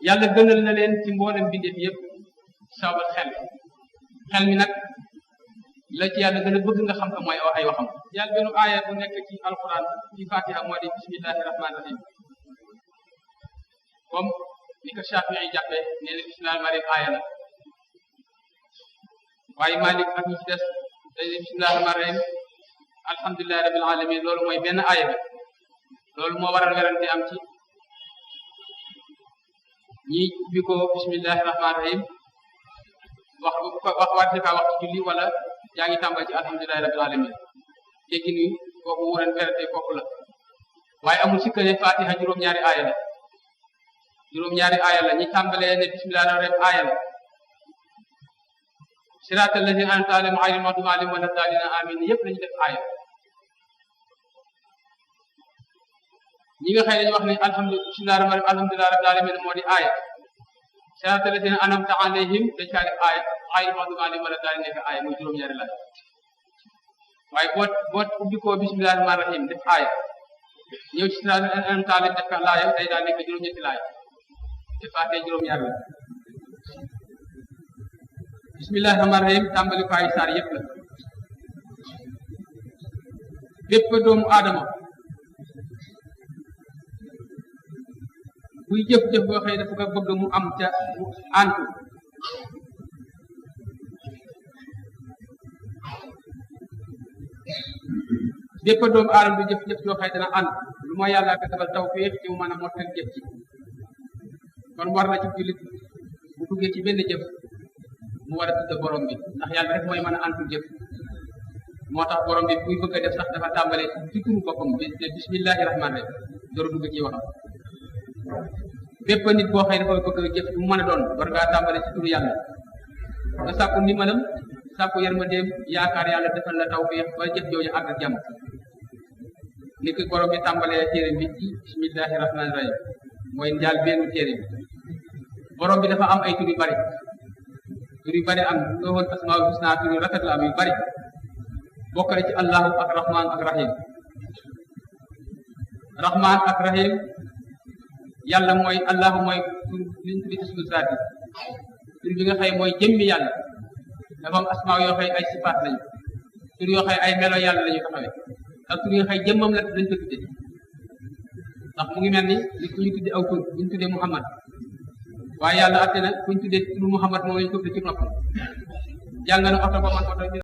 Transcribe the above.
yàlla gënal na leen ci mboolem bindeef yëpp sabab xel mi nag la ci yàlla gën a bëgg nga xam ko mooy ay waxam yàlla benn aaya bu nekk ci alquran ci fatiha moo di bismillahi rahmani rahim comme ni ko Shaafi'i jàppee nee na bismillahi rahmani rahim aaya la waaye Malik ak ñi ci des dañu bismillahi rahmani rahim alhamdulillahi rabbil alamin loolu mooy benn aaya bi loolu moo waral werante am ci ñi ubbi ko bismillahi rahmani rahim wax wàtte kaa wax ci julli wala yaa ngi tàmbali ci alhamdulillahi rabbil alamin jéggi ni kooku wuren werante kooku la waaye amul sikka ne fatiha juróom-ñaari aaya la juróom-ñaari aaya la ñi tàmbalee ne bismillahi rahmani rahim aaya la siraatal lazina an'amta alayhim ghayril maghdubi alayhim wala daalliin amin yëpp lañu def aaya ñi nga xëy dañu wax ne alhamdulillahi rabbil alamin moo di aaya siraatal lazina an'amta alayhim dañ kaa def aaya ghayril maghdubi alayhim wala daalliin nekk aaya muy juróom-ñaari la waaye boo ubbi ko bismillahi rahmani rahim def aaya ñëw ci siraatal lazina an'amta alayhim def ka laaya day daal nekk juróom-ñetti laaya te faatee juróom-ñaari la bismillahi rahmani rahim tàmbali ko ay saar yëpp la bépp doomu aadama buy jëf-jëf boo xëy dafa ko bëgg mu am ca mu antu bépp doomu aadama bu jëf-jëf boo xëy dana antu lu mooy yàlla ko defal tawfiix ci mu mën a mottal jëf ci kon war na ci jullit bu duggee ci benn jëf mu war a tudd borom bi ndax yàlla rek mooy mën a antu jëf moo tax borom bi buy bëgg a def sax dafa tàmbale ci turu boppam bi bismillahi rahmani rahim door a dugg ci waxam bépp nit boo xëy dafa bëgg a jëf bu mën a doon war ngaa tàmbale ci turu yàlla nga sàkku ndimbalam sàkku yërmandeem yaakaar yàlla defal la tawfiix ba jëf jooju àgg ak jàmm ni ko borom bi tàmbalee téere bi ci bismillahi rahmani rahim mooy njaal benn téere bi borom bi dafa am ay tur yu bari am lu woon asmaul husna tur yu rafet la am yu bari bokk na ci allahu ak rahman ak rahim rahman ak rahim yàlla mooy allahu mooy tur liñ tuddi ismu zaati tur bi nga xëy mooy jëmmi yàlla dafa am asmaa yoo xëy ay sifaat lañu tur yoo xëy ay melo yàlla lañu taxawee ak tur yoo xëy jëmmam la lañ ko tudde ndax mu ngi mel ni ku ñu tudde aw tur bu ñu tuddee Muhammad waaye yàlla atte na ku ñu tuddee turu Muhammad moom lañu ko tudde ci noppam jàng na oto ba man oto